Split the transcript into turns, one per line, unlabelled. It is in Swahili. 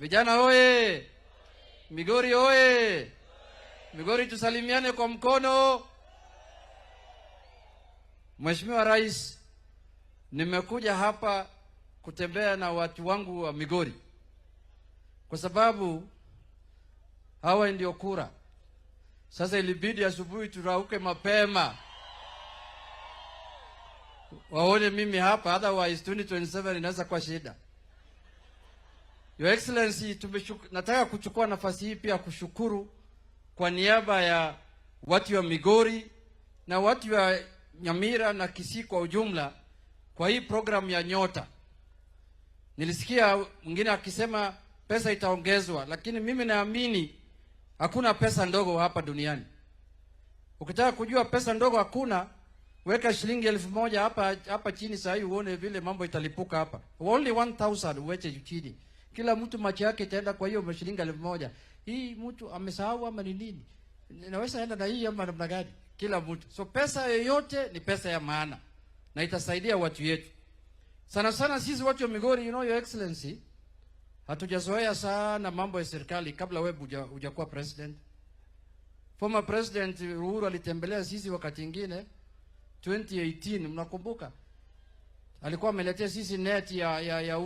Vijana oye! Migori oye! Migori, tusalimiane kwa mkono. Mheshimiwa Rais, nimekuja hapa kutembea na watu wangu wa Migori kwa sababu hawa ndio kura. Sasa ilibidi asubuhi turauke mapema waone mimi hapa, otherwise 2027 inaweza kuwa shida. Your Excellency, nataka kuchukua nafasi hii pia kushukuru kwa niaba ya watu wa Migori na watu wa Nyamira na Kisii kwa ujumla kwa hii program ya Nyota. Nilisikia mwingine akisema pesa itaongezwa, lakini mimi naamini hakuna pesa ndogo hapa duniani. Ukitaka kujua pesa ndogo hakuna, weka shilingi 1,000 hapa hapa chini saa hii uone vile mambo italipuka hapa. Only 1000 uweke chini. Kila mtu macho yake itaenda kwa hiyo shilingi 1,000. Hii mtu amesahau ama ni nini? Naweza enda na hii ama namna gani? Kila mtu. So pesa yoyote ni pesa ya maana na itasaidia watu yetu. Sana sana sisi watu wa Migori, Your Excellency, hatujazoea sana mambo ya serikali kabla wewe hujakuwa president. Former President Uhuru alitembelea sisi wakati ingine 2018, mnakumbuka? Alikuwa ameletea sisi net ya